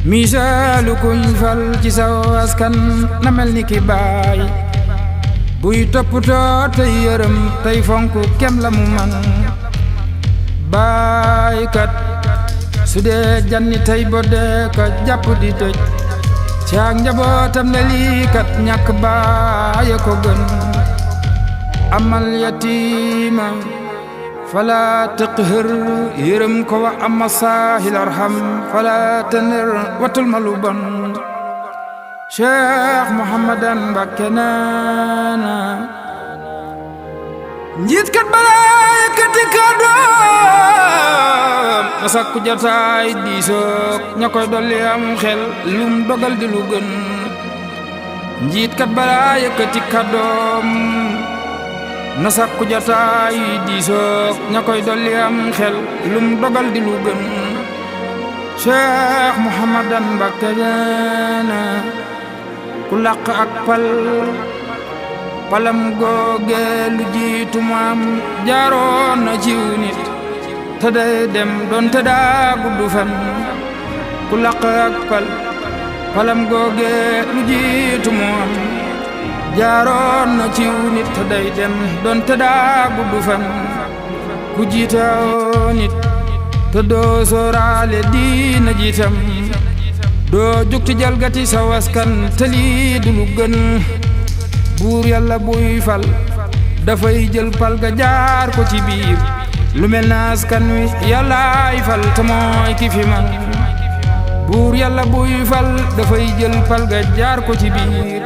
misaalu kuñ fal ci saw askan na mel ni ki baay buy toppatoo tey yërëm tey fonk kem la mu man baay kat su dee janni tey bodde ka jàpp di tëj ci ak njabootam ne lii kat ñàkk baay ko gën amal yatiima fala taqhir yërëm ko wa amma saahil arham fala tanir watul ma lu bon Cheikh Mouhamadan Mbacké neena njiit kat balaa yëkkati kàddoom na sakku jataay diisoog ña koy dolli am xel lum dogal di lu gën njiit kat balaa yëkkati kàddoom na sakku jataay diisoog ña koy dolli am xel lum dogal di lu gën Cheikh Mouhamadan Mbacké neena ku làq ak palam googe lu jiitu maam jaaroon na ciw nit te day dem doon te daa gudd fan ku làq ak palam googe lu jiitu maam jaaroon na ciw nit te day dem doon te daa gudd fan ku jiitoo nit te doo sóoraale diina jiitam doo jug ci jalgati sa waskan te lii du lu gën buur yàlla buy fal dafay jël pal ga jaar ko ci biir lu mel na askan wi yàllaay fal te mooy ki fi man buur yàlla buy fal dafay jël pal ga jaar ko ci biir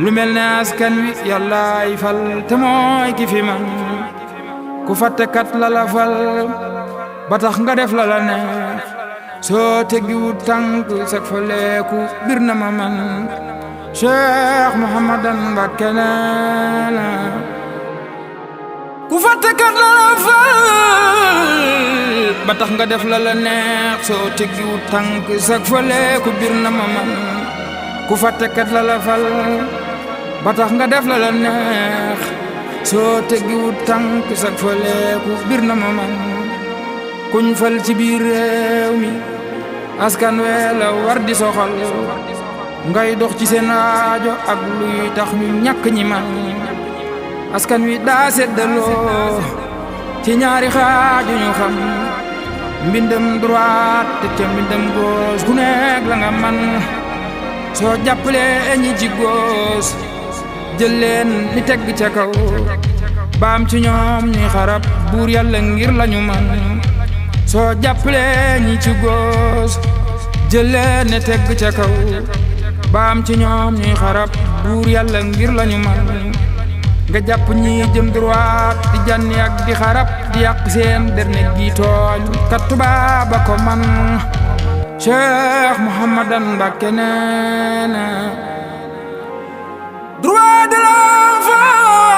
lu mel na askan wi yàllaay fal te mooy ki fi man ku fàttekat la la fal ba tax nga def la la neex soo teggiwut tànk sak fa leeku bir na ma man Cheikh Mouhamadan Mbacké neena ku fàttekat la la fal ba tax nga def la la neex soo teggiwut tànk sak fa leeku bir na ma man ku fàttekat la la fal ba tax nga def la la neex soo teggiwut tànk sak fa leeku bir na ma man kuñ fal ci biir réew mi askan wee la war di soxal ngay dox ci seen aajo ak luy tax ñu ñàkk ñi man askan wi daa seddaloo ci ñaari xaaju ñu xam mbindam droite te ca mbindam gauche ku nekk la nga man soo jàppalee ñi ci gauche jël leen ni tegg ca kaw baam ci ñoom ñuy xarab buur yàlla ngir lañu man soo jàppalee ñi ci gauche jël leen ne tegg ca kaw baam ci ñoom ñuy xarab buur yàlla ngir lañu man nga jàpp ñi jëm droite di janni ak di xarab di yàq seen der ne gi tooñ kat tubaaba ko man Cheikh Mouhamadan Mbacké neena droit de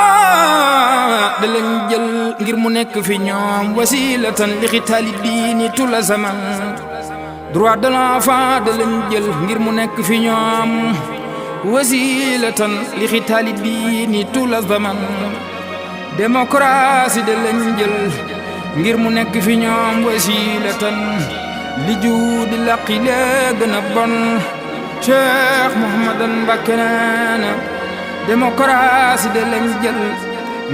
l'enfant da leen jël ngir mu nekk fi ñoom wasilatan li xitaali diini tula zaman droit de l'enfant da leen jël ngir mu nekk fi ñoom wasilatan li xitaali diini tula zaman démocratie da leen jël ngir mu nekk fi ñoom wasilatan li juudi laqi lee gën a bon Cheikh Mouhamadan Mbacké neena démocratie da leen jël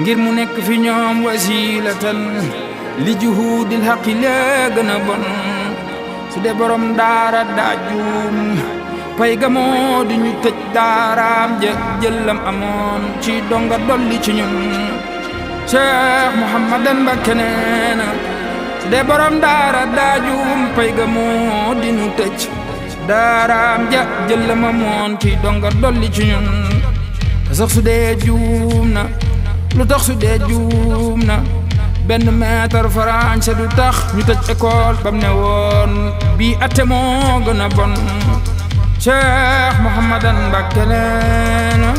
ngir mu nekk fi ñoom wasilatan li juhudil haqi lee gën a bon su dee borom daara daa juum pay ga moo di ñu tëj daaraam jëllam amoon ci donga dolli ci ñun Cheikh Mouhamadan Mbacké neena su dee borom daara daa juum pay ga moo di ñu tëj daaraam jëllam amoon ci donga dolli ci ñun te sax su dee juum na lu tax su dee juum na benn maître français du tax ñu tëj école bam ne woon bii atte moo gën a bon Cheikh Mouhamadan Mbacké neena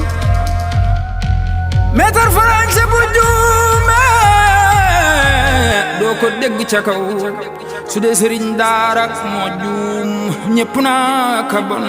maître français bu juumee doo ko dégg ca kaw su dee sëriñ daara moo juum ñépp naa ka bon